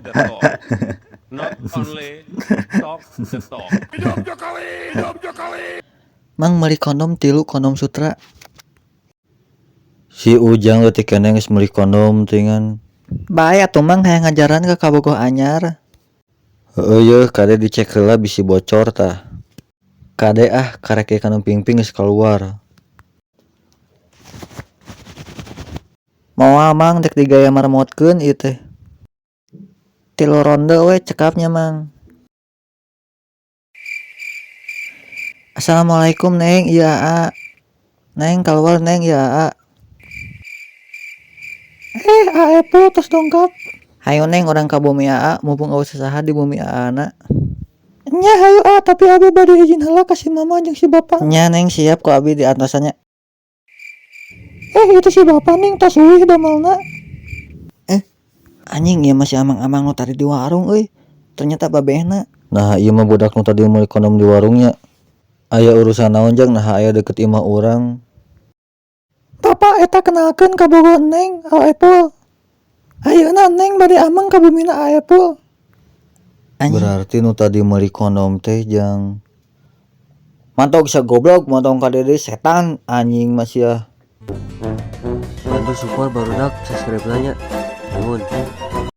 The talk. Not only talk the talk. Mang, meuli kondom tilu, kondom sutra. Si Ujang leutik keneh geus meuli kondom teuingan. Bae atuh, Mang, hayang ngajaran ka kabogoh anyar. Heueuh yeuh, kade dicek heula bisi bocor tah. Kade ah, karek ge kanu pingping geus kaluar. Moal, Mang, dek digaya marmotkeun ieu teh. Tilu ronde we cekap nya, Mang. Assalamualaikum, Neng, ieu Aa. Neng, kaluar, Neng, ieu Aa. Eh, Aa Epul tos dongkap. Hayu, Neng, urang ka bumi Aa, mumpung eueuh sasaha di bumi Aa na. Nya hayu, Aa, tapi abi bade izin heula ka si mama jeung si bapa. Nya, Neng, siap ku abi diantosan nya. Eh, itu si bapa, Neng, tos uih damelna. Eh, anjing, ieu mah si amang-amang nu tadi di warung euy. Ternyata babehna. Nah, ieu mah budak nu tadi meuli kondom di warungnya. Aya urusan naon, Jang, naha aya deket imah urang? Bapak, eta kenalkeun kabogoh Neng, A Epul. Ayeuna Neng bade ameng ka bumina A Epul. Anjing. Berarti nu tadi meuli kondom teh jang. Mantog sia, goblok, motong ka dede setan anjing mah sia. Bantu support, barudak, subscribe nya. Nuhun.